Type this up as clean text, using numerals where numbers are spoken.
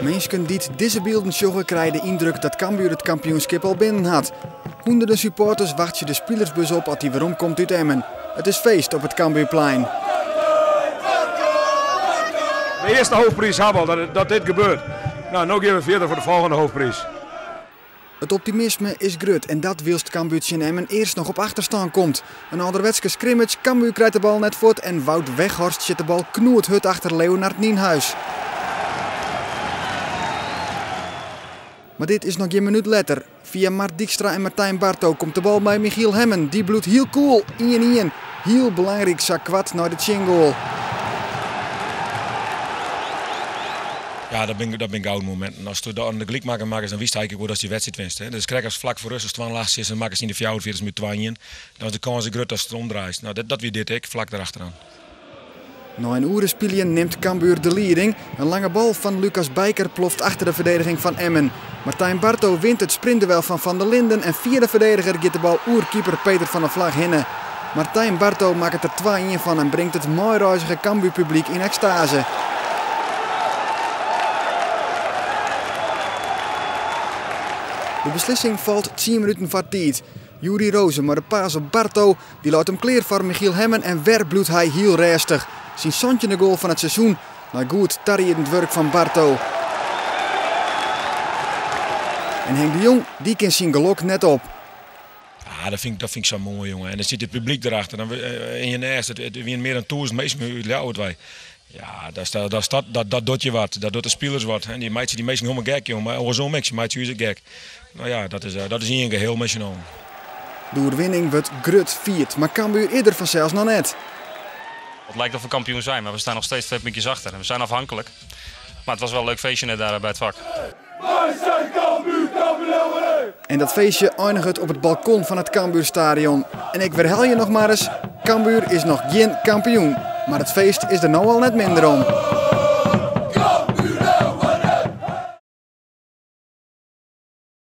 Minsken dy't dizze bylden sjogge krije de yndruk dat Cambuur it kampioenskip al binnen hat. Hûnderten supporters wachtsje de spilersbus op as dy weromkomt út Emmen. It is feest op it Cambuurplein. De earste hoofdprijs ha we al, dat, dat dit gebeurt. Nou, no gean we fierder foar de folgjende hoofdprijs. It optimisme is grut en dat wylst Cambuur tsjin Emmen earst noch op achterstân komt. In âlderwetske scrimmage, Cambuur krijt de bal net fuort en Wout Weghorst sjit de bal knoerhurd achter Leonard Nienhuis. Mar dit is noch gjin minút letter. Fia Mart Dijkstra en Martijn Barto komt de bal by Michiel Hemmen. Dy bliuwt hiel koel, 1-1. Hiel belangryk sa koart nei de tsjingoal. Ja, dat binne gouden mominten. As de gelykmakker makkest, dan witst eigentlik wol datst dy wedstriid winst. Hè. Dus krekt as flak foar rêst ast twa achter en makkest yn de 44 minút 2-1. Dan is de kâns grut datst it omdraaist. Nou, dat wie dit ek, flak derachteroan. Nei in oere spyljen nimt Cambuur de lieding. In lange bal fan Lucas Bijker ploft achter de ferdigening fan Emmen. Martijn Barto wint it sprintduel fan Van der Linden en fia de ferdediger giet de bal oer keeper Peter van der Vlag hinne. Martijn Barto makket der 2-1 fan en bringt it meireizige Cambuur-publyk yn ekstase. De beslissing falt 10 minuten foar tiid. Yuri Rozen mei de pass op Barto, dy leit him klear foar Michiel Hemmen en wer bliuwt hy hiel rêstich. Syn 17e goal fan it seizoen, nei goed tariedend wurk fan Barto. En Henk de Jong, dy kin syn gelok net op. Ah, dat fyn ik sa moai, jonge. En dan sit it publyk derachter. Dan, yn je nêst, it wiene mear dan 1000 minsken út Ljouwert wei. Ja, dat docht je wat. Dat docht de spilers wat. En dy meitsje dy minsken hielendal gek, jonge. Mar oarsom ek, se meitsje ús ek gek. Nou ja, dat is ien geheel mei syn allen. De oerwinning wurdt grut fierd, mar Cambuur is der fansels noch net. Het lijkt of we kampioen zijn, maar we staan nog steeds twee puntjes achter. En we zijn afhankelijk. Maar het was wel een leuk feestje net daar bij het vak. En dat feestje einiget op it balkon fan it Cambuurstadion. En ik werhelje noch mar ris, Cambuur is noch gjin kampioen. Mar it feest is der no al net minder om.